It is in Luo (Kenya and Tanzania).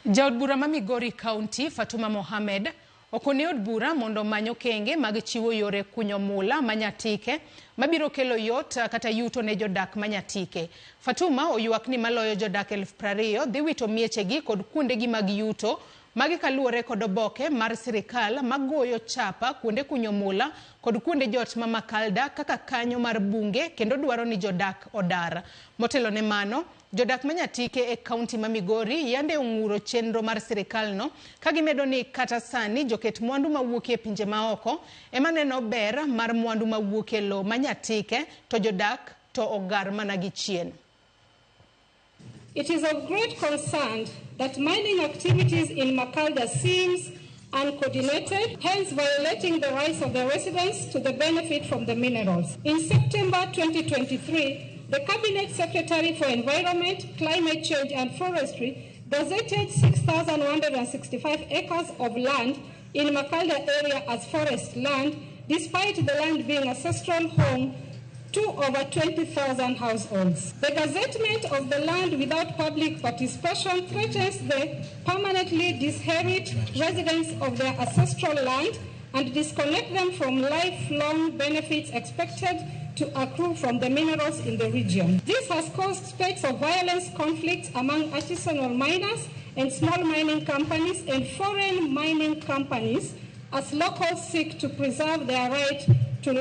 Jaod bura ma Migori County, Fatuma Mohamed, okone od bura mondo omany okenge mag chiwo yore kunyo mula ma Nyatike mabiro kelo yot kata yuto ne jodak ma Nyatike. Fatuma oywak ni maloyo jodak 20,000 dhi wito miechegi kod kuondegi mag yuto. Magi kaluwore kod oboke mar sirikal magoyo chapa kuonde kunyo mula kod kuonde jot ma Makalda kaka kanyo mar bunge kendo dwaro ni jodak odar. Motelo ne mano, jodak ma Nyatike e kaunti ma Migori yande ong'uro chenro mar sirikalno ka gimedo ni kata sani joket mwandu mawuok e pinje maoko ema neno ber mar mwandu mawuok e lowo ma Nyatike to jodak to ogar mana gi chien. It is of great concern that mining activities in Makalda seems uncoordinated, hence violating the rights of the residents to the benefit from the minerals. In September 2023, the Cabinet Secretary for Environment, Climate Change and Forestry gazetted 6,165 acres of land in Makalda area as forest land, despite the land being ancestral home to over 20,000 households. The gazettement of the land without public participation threatens the permanently disinherit residents of their ancestral land and disconnect them from lifelong benefits expected to accrue from the minerals in the region. This has caused spate of violence conflicts among artisanal miners and small mining companies and foreign mining companies as locals seek to preserve their right to land.